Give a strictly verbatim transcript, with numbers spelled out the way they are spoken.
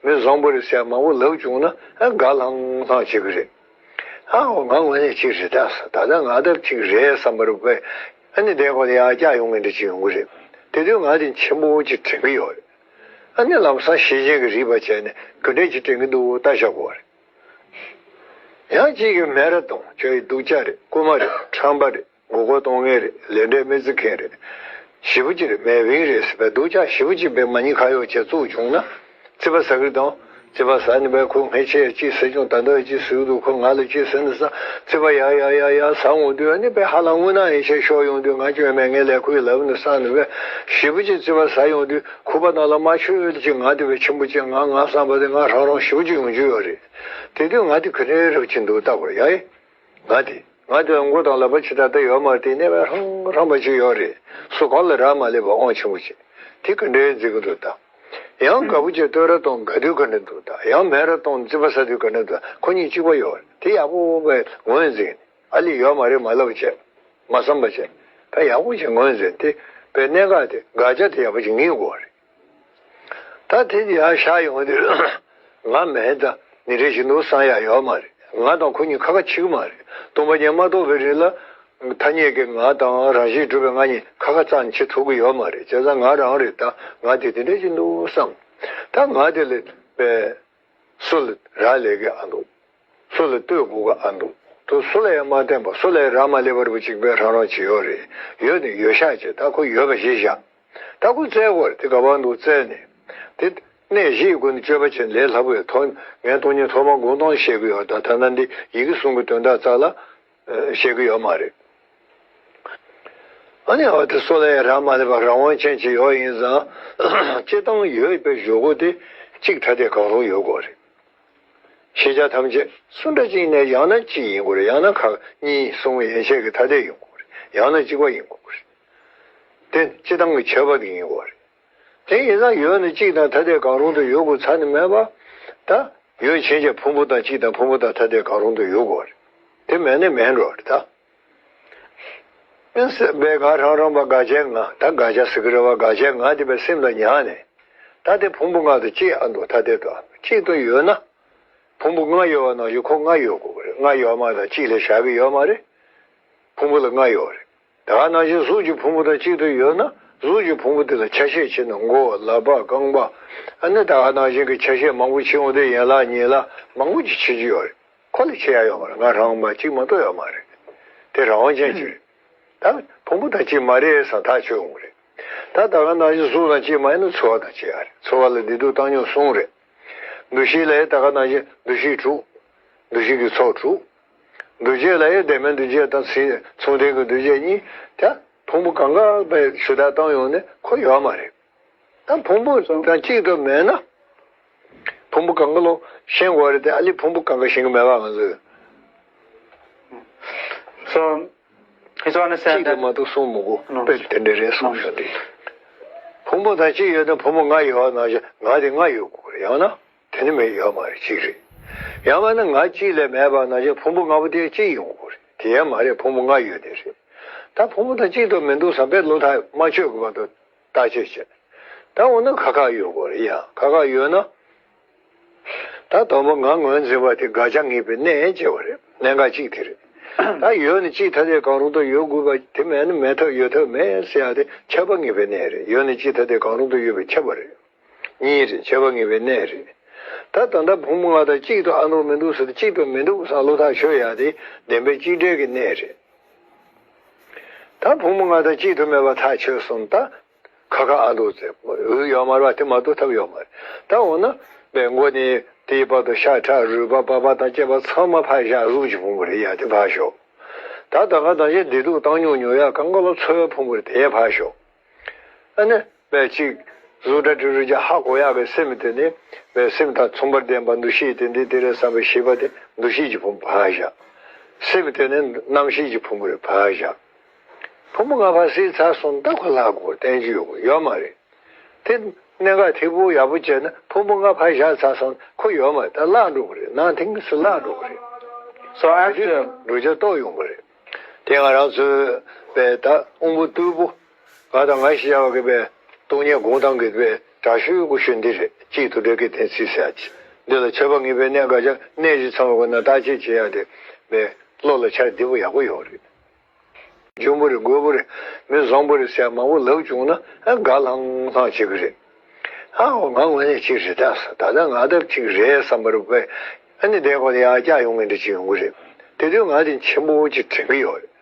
མི་བཟང་པོ་རེད་ཟེར་མང་པོ་ལབ་བྱུང་ན་ཨ་དགའ་ལྷང་ལྷང་བྱེད་ཀྱི་རེད། ཨ་འོ་ང་དངོས་གནས་གཅིག་རེད་ད་ཟེར། ད་ལྟ་ང་ལྟར་གཅིག་རེད་བསམ་པ་རེད་པས། ཨ་ནི་དེ་ཁོ་ལ་ཡར་བཀྱག་ཡོང་མཁན་འདྲ་ཅིག་ཡོང་གི་རེད། དེ་དུས་ང་དེ་ཆེན་པོ་ཅིག་དྲན་གྱི་ཡོད་རེད། ཨ་ནི་ལམ་སང་ཤེས་བྱའི་གི་རིག་པ་བྱས་ནས་ག་འདྲས་ཅིག་དྲན་གྱི་འདུག་ལྟ་བཞག་དགོས་རེད། ཡང་གཅིག་གིས་མེ་ར་གཏོང་། ཁྱོད་ཡི་སྡུག་ཅག་རེད། རྐུན་མ་རེད། ཁྲམ་པ་རེད། མགོ་སྐོར་གཏོང་མཁན་རེད། ལས་འབྲས་མི་བརྩི་མཁན་རེད། ཞེ་པོ་ཅིག་རེད། མེ་བིང་རེད་ཟེར་བའི་སྡུག་ཅག་ཞེ་པོ་ཅིག་པའི་མ་ཉེས་ཁ་གཡོག་བྱས་བཙུགས་བྱུང་ན། རྩིས་པ་ཟ་གི་དང་། རྩིས་པ་ཟ་ནི་པའི་ཁོ་ངས་ཁྱེད་ཅིག་ཟེར་བྱུང་། ད་ལྟ་ཅིག་ཟེར་གི་འདུག་ཁོ་ང་ལ་ཅིག་ཟེར་ནི་ས། རྩིས་པ་ཡ་ཡ་ཡ་ཡ་ཟ་འོང་དུས་ཨ་ནི་པའི་ཧ་ལམ་དངོས་གནས་ཡིན་ཤས་ཤོར་ཡོང་དུས་ང་སྐྱོན་མེད། ངས་ལས་ཁུར་ལབ་ནི་ས་ནི་པའི་ཞེ་པོ་ཅིག་རྩིས་པ་ཟ་ཡོང་དུས་ཁུག་པ་ནང་ལ་མ་ཆོད་ཅིག་ང་དེ་བས་ཆེན་པོ་ཅིག་ང་ང་བསམ་པ་དེ་ང་རང་རང་ཞེ་པོ་ཅིག་ཡོང་རྒྱུ་ཡོད་རེད། དེ་དུས་ང་དེ་ག་འདྲའི་རབ་ཅིག་འདུག་ལྟ་དགོས་ཡ་ཡི། ང་དེ། ང་དེ་མགོ་དང་ལག་པ་ཇི་ལྟར་བཏགས་ཡོད་མ་རེད། དེ་གནས་པའི་ཧྲང་ཧྲང་པ་ཅིག་ཡོད་རེད། སུ་གང་ལ་རག་མ་ལས་པ་དབང་ཆེན་པོ་ཅིག་དེ་ག་འདྲའི་མཛེས་ཀྱི་འདུག་ད། ཡང་དགའ་པོ་ཅིག་བསྟོད་ར་གཏོང་དགའ་དུས་ག་འདྲ་འདུག་ད། ཡང་མེ་ར་གཏོང་རྩིས་པ་ཟ་དུས་ག་འདྲ་འདུག་ཁོ་གཉིས་གཅིག་པ་ཡོད་རེད། དེ་ཡག་པོ་བས་ངོས་འཛིན་ནས་ཨ་ལི་ཡོད་མ་རེད་མ་ལབ་བྱས། མ་བསམ་པ་བྱས། ད་ཡག་པོ་ཅིག་ངོས་འཛིན་དེ་པའི་གནད་འགག་དེ་དགག་བྱ་དེ་ཡག་པོ་ཅིག་ངེས་དགོས་རེད། ད་དེ་ཡར་བཞག་ཡོང་དུས་ང་མེད་ད་ནི་རེ་ཞིག་འདུག་བསམ་ཡ་ཡོད་མ་རེད། ང་དང་ཁོ་གཉིས་ཁ་ཁ་ཕྱེ་གི་མ་རེད། སྟོང་པ་ཉིད་མ་རྟོགས་པའི་རིང་ལ་ཐ་སྙད་ཀྱི་ང་དང་རང་བཞིན་གྲུབ་པའི་ང་གཉིས་ཁ་ཁ་རྩ་ནས་ཕྱེ་ཐུབ་ཀྱི་ཡོད་མ་རེད། བྱས་ཙང་ང་རང་རེད་ད། ང་དེ་དེ་འདྲ་ཞིག་འདུག་བསམ། ད་ང་དེ་ལ་པའི་སུ་ལ་རག་ལས་ཀྱི་ཨ་འདུག་སུ་ལ་ལྟོས་དགོས་ཀྱི་ཨ་འདུག་དུ་སུ་ལ་ཡང་མ་བསྟན་པ་སུ་ལ་ཡང་རག་མ་ལས་པར་བུ་གཅིག་པའི་རང་རང་བྱེད་ཡོད་རེད། ཡོད་ནི་ཡོད་ཤག་ཅེས་ད་ཁོ་ཡོད་པ་གཞི་བཞག་ད་ཁོ་བཙལ་དགོས་རེད། དེ་ག་པར་འདུག་བཙལ་ནས། དེ་གནས་བཞིའི་སྒོ་ནས་སྤྱོད་པ་བྱས་ལས་སླ་པོ་ཡོད། ཐོག་ངས་སྟོང་ཉིད་ཐོག་མ་དགོངས་དོན་བཤད་གི་ཡོད། ད་ད་ལྟ་འདི་ཡི་གེ་གསུམ་གྱི་དོན་དག་རྩ་ལ་བཤད་གི་ཡོད་མ་རེད། ཨ་ནི་འོ་དེ་སུ་ལ་ཡང་རག་མ་ལས་པ་རང་དབང་ཅན་ཅིག་ཡོད་ཡིན་ཙང་། སྤྱིར་བཏང་ཡོད་པའི་གཞུག་གུ་དེ་གཅིག་ཐ་དད་གང་རུང་ཡོད་དགོས་རེད། ཤེས་བྱ་ཐམས་ཅད་སུ་འདྲ་ཅིག་ནས་ཡང་ན་གཅིག་ཡིན་དགོས་རེད། ཡང་ན་ཁག་གཉིས་གསུམ་ཡན་ཆད་ཀྱི་ཐ་དད་ཡིན་དགོས་རེད། ཡང་ན་གཅིག་པ་ཡིན་དགོས་རེད། དེ་སྤྱིར་བཏང་གི་ཁྱད་པར་དེ་ཡིན་དགོས་རེད། དེ་ཡིན་ཙང་ཡོད་ནི་གཅིག་དང་ཐ་དད་གང་རུང་དུ་ཡོད་དགོས་ཚར་ནི་མེད་པ། ད་ཡོད་ཕྱིན་ཆད་ཕུང་པོ་དང་གཅིག་དང་ཕུང་པོ་དང་ཐ་དད་གང་རུང་དུ་ཡོད་དགོས་རེད། དེ་མེད་ནི་མེད་འགྲོ་རེད་ད། ཨིན་སྲིད་པའི་ང་རང་རང་པ་དགག་བྱའི་ང་ད་དགག་བྱ་ཟེར་གི་རེད་བ། དགག་བྱའི་ང་དེ་པའི་སེམས་ལ་ཉར་ནས། ད་དེ་ཕུང་པོ་ལྔ་དང་གཅིག་ཨ་འདུག་ཐ་དད་དུ་ཨ་འདུག་གཅིག་ཏུ་ཡོད་ན། ཕུང་པོ་ལྔ་ཡོད་པ་ནང་བཞིན་ཁོ་ལྔ་ཡོད་དགོས་ཀྱི་རེད། ལྔ་ཡོད་མ་རེད་ད་གཅིག་ལས་བཞག་གི་ཡོད་མ་རེད། ཕུང་པོ་ལ་ལྔ་ཡོད་རེད། ད་ག་ནང་བཞིན་གཟུགས་ཀྱི་ཕུང་པོ་དང་གཅིག་ཏུ་ཡོད་ན་གཟུགས་ཀྱི་ཕུང་པོ་དེ་ལ་ཆ་ཤས་ཕྱེ་ན་མགོ་ལག་པ་རྐང་པ། ཨ་ནི་ད་ག་ནང་བཞིན་གྱི་ཆ་ཤས་མང་པོ་ཕྱེ་འོང་དུས་ཡན་ལག་ཉིང་ལག་མང་པོ་ཅིག་ཕྱེ་རྒྱུ་ཡོད་རེད། ཁོ་ལ་ཕྱེ་ཡ་ཡོད་མ་རེད། ང་རང་མ་གཅིག་མ་གཏོགས་ཡོད་མ་རེད། དེ་རང་དབང་ཅན་ཅིག་རེད། ད་ཕུང་པོ་དང་གཅིག་མ་རེད་བསམ་ཐག་ཆོད་འོང་གི་རེད། ད་ད་ག་ནང་བཞིན་གཟུགས་དང་གཅིག་མ་ཡིན་ན་ཚོར་བ་དང་གཅིག་ཡ་རེད། ཚོར་བ་ལ་བདེ་སྡུག་བཏང་སྙོམས་གསུམ་རེད། འདུ་ཤེས་ལ་ཡང་ད་ག་ནང་བཞིན་འདུ་ཤེས་དྲུག་འདུ་ཤེས་ཀྱི་ཚོགས་དྲུག་འདུ་བྱེད་ལ་ཡང་བདེན་པའི་འདུ་བྱེད་དང་ཚིག་མཚུངས་ལྡན་གྱི་འདུ་བྱེད་གཉིས། ད་ཕུང་པོ་གང་ག་པའི་ཞུ་དག་བཏང་ཡོང་ནས་ཁོ་ཡོད་མ་རེད། ད་ཕུང་པོ་དང་གཅིག་ཏུ་མེད་ན། ཕུང་པོ་གང་ག་ལོ་ཤེས་དགོས་རེད་དེ། ཨ་ལི་ཕུང་པོ་གང་ག་ཤེས་ཀྱི་མེད་པ་ང་ཚོས། So, it's understand གཅིག་ལས་མ་གཏོགས་གསུང་མི་དགོས། དཔེ་དེ་འདྲ་རེད་གསུངས་ཤག་དེ། ཕུང་པོ་དང་གཅིག་ཡོད་ན་ཕུང་པོ་ལྔ་ཡོད་པ་ནང་བཞིན་ང་དེ་ལྔ་ཡོད་དགོས་རེད། ཡང་ན་དེ་ནི་མེད་ཡོད་མ་རེད། གཅིག་རེད། ཡང་མིན་ན་ང་གཅིག་ལས་མེད་པ་ནང་བཞིན་ཕུང་པོ་ལྔ་པོ་དེ་གཅིག་ཡོང་དགོས་རེད། དེ་ཡང་མ་རེད། ཕུང་པོ་ལྔ་ཡོད་དེ་རེད། ད་ཕུང་པོ་དང་གཅིག་ཏུ་མི་འདུག་བསམ་པའི་བློ་ཐག་མ་ཆོད་ཀྱི་བར་དུ་བརྟག་དཔྱད་བྱས། ད་འོ་ན་ཁ་ཁ་ཡོད་དགོས་རེད་ཡ། ཁ་ཁ་ཡོད་ན། ད་དང་པོ་ང་ངོས་འཛིན་པ་དེ་དགག་བྱ་ངེས་པའི་གནས་ཅེས་པ་རེད། གནད་འགག་གཅིག་དེ་རེད། ད་ཡོད་ནི་གཅིག་ཐ་དད་གང་རུང་དུ་ཡོད་དགོས་པ་དེ་མེད་ན་མེད་ཐབས་ཡོད་ཐབས་མེད་ཟེར་ཡ་དེ་ཁྱབ་པ་ངེས་པའི་གནས་རེད། ཡོད་ནི་གཅིག་ཐ་དད་གང་རུང་དུ་ཡོད་པའི་ཁྱབ་པ་རེད། གཉིས་རེད། ཁྱབ་པ་ངེས་པའི་གནས་རེད། ད་ད་ལྟ་ཕུང་པོ་ལྔ་དང་གཅིག་ཏུ་ཨ་འདུག་མི་འདུག་ཟེར་ཏེ་གཅིག་ཏུ་མི་འདུག་བསམ་བློ་ཐག་ཆོད་ཡ་དེ་བདེན་པའི་གཅིག་འབྲེལ་གྱི་གནས་རེད། ད་ཕུང་པོ་ལྔ་དང་གཅིག་ཏུ་མེད་པ་ཐག་ཆོད་སོང་ད། ཁ་ཁ་ཨ་འདུག་ཟེར་འོས་ཡོད་མ་རེད་པ། དེ་མ་གཏོགས་ཐབས་ཡོད་མ་རེད། ད་འོ་ན་པའི་མགོ་ནས་དེའི་བར་དུ་ཤ་ཁྲག་རུས་པ་པགས་པ་དང་བཅས་པ་ཚང་མ་ཕར་བཞག་གཟུགས་ཀྱི་ཕུང་པོ་རེད་ཡ། དེ་ཕར་ཞོག་ད་ད་ག་ད་གཞན་བདེ་སྡུག་བཏང་སྙོམས་མྱོང་ཡ་གང་ག་ལ་ཚོར་བའི་ཕུང་པོ་རེད། དེ་ཕར་ཞོག་ཨ་ནི་པའི་གཅིག་གཟུགས་སྒྲ་དྲི་རོ་རེག་བྱ་ཧ་གོ་ཡག་གི་སེམས་དེ་ནི་པའི་སེམས་དང་མཚུངས་པར་ལྡན་པ་འདུ་ཤེས་དེ་འདི་དེ་རེད་བསམ་པའི་ཤེས་པ་དེ་འདུ་ཤེས་ཀྱི་ཕུང་པོ་ཕར་བཞག་སེམས་དེ་ནི་རྣམ་ཤེས་ཀྱི་ཕུང་པོ་རེད། ཕར་བཞག་ཕུང་པོ་ལྔ་ཕར་ཟད་ཚར་སོང་ད་ཁོ་བརླག་དགོས། བསྟན་རྒྱུ་ཡོད་ཡོད་མ་རེད། དེ་གནད་འགག་ཐེ་བོ་ཡག་པོ་བྱས་ན་ཕུང་པོ་ལྔ་ཕར་བཞག་ཚར་སོང་ཁོ་ཡོད་མ་རེད། ད་བརླག་འགྲོ་གི་རེད། ནང་དེང་གི་སུ་བརླག་འགྲོ་གི་རེད། So after འགྲོ་བྱ་རྟོགས་ཡོང་གི་རེད། དེ་ང་རང་ཚོའི་པའི་ད་དབང་པོ་རྟུལ་པོ་ང་དང་ང་ཞེས་བྱ་བ་གི་པའི་སྟོང་ཉིད་སྒོམ་སྟངས་ཀྱི་པའི་ དྲག་ཤོས་ཀྱི་ཤོས་འདི་རེད། གཅིག་ཏུ་འབྲེལ་གྱི་བསྟན་སྲིད་ཟེར་ཡ་ཅིག་འདི་ལ་ཆོས་པ་ངེས་པའི་གནས་ག་ཅག་གནས་གཞི་ཚང་བ་དགོས་ན་བརྟག་དཔྱད་བྱེད་ཡ་དེ་བས་བློ་ལ་འཆར་བདེ་པོ་ཡག་པོ་ཡོད་རེད། འཇོན་པོ་རེད། རྒོད་པོ་རེད། མི་བཟང་པོ་རེད་ཟེར་མང་པོ་ལབ་བྱུང་ན་ཨ་དགའ་ལྷང་ལྷང་བྱེད་ཀྱི་རེད། ཨ་འོ་ང་དངོས་གནས་གཅིག་རེད་ད་ཟེར། ད་ལྟ་ང་ལྟ་གཅིག་རེད་བསམ་པ་རེད་པས། ཨ་ནི་དེ་ཁོ་ཡར་བཀྱག་ཡོང་མཁན་འདྲ་ཅིག་ཡོང་གི་རེད། དེ་དུས་ང་དེ་ཆེན་པོ་ཅིག་དྲན་གྱི་ཡོད་རེད།